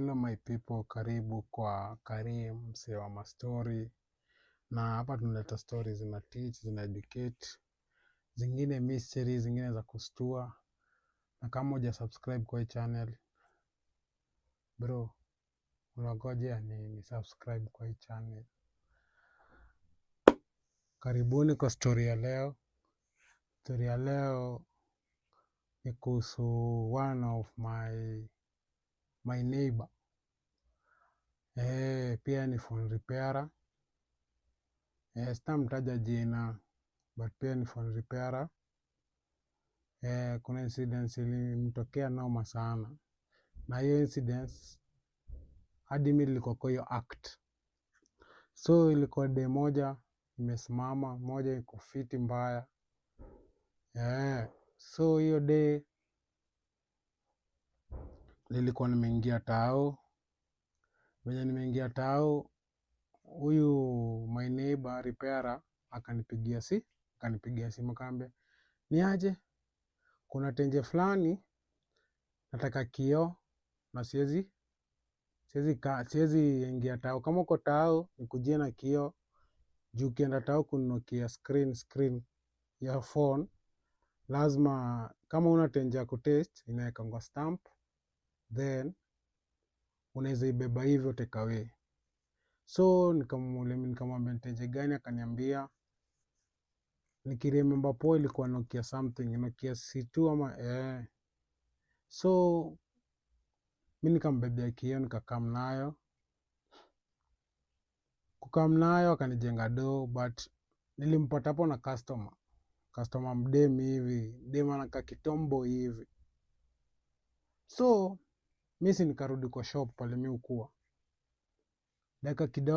Hello my people, karibu kwa Karim msee wa mastori, na hapa tunaleta stories zina teach, zina educate, zingine mystery, zingine za kustua. Na kama huja subscribe kwa hii channel bro, unangojea nini? Subscribe kwa hii channel. Karibuni kwa story ya leo. Story ya leo ni kuhusu one of my neighbor. Pia ni phone repairer. Sitamtaja jina but pia ni phone repairer. Kuna incidents ilimtokea noma sana, na hiyo incidents hadi mi nilikuwa kwa hiyo act. So ilikuwa day moja imesimama, moja iko fiti mbaya. So hiyo day nilikuwa nimeingia tao. Venye nimeingia tao, huyu my neighbor repairer akanipigia simu akaniambia, ni aje, kuna tenje fulani nataka kioo na siwezi ingia tao. Kama uko tao nikujie na kioo, juu ukienda tao kununua screen ya phone lazima, kama una tenje ya kutest inawekangwa stamp, then unaweza ibeba hivyo take away. So nikamwambia ni tenje gani, akaniambia. Nikiremember poa ilikuwa Nokia something, Nokia C2 ama. So mi nikambebea kioo nikakam nayo. Kukam nayo akanijenga do, but nilimpata hapo na customer mdem hivi, dem anakaa kitombo hivi. So mi si nikarudi kwa shop pale mi hukua, dakika kidogo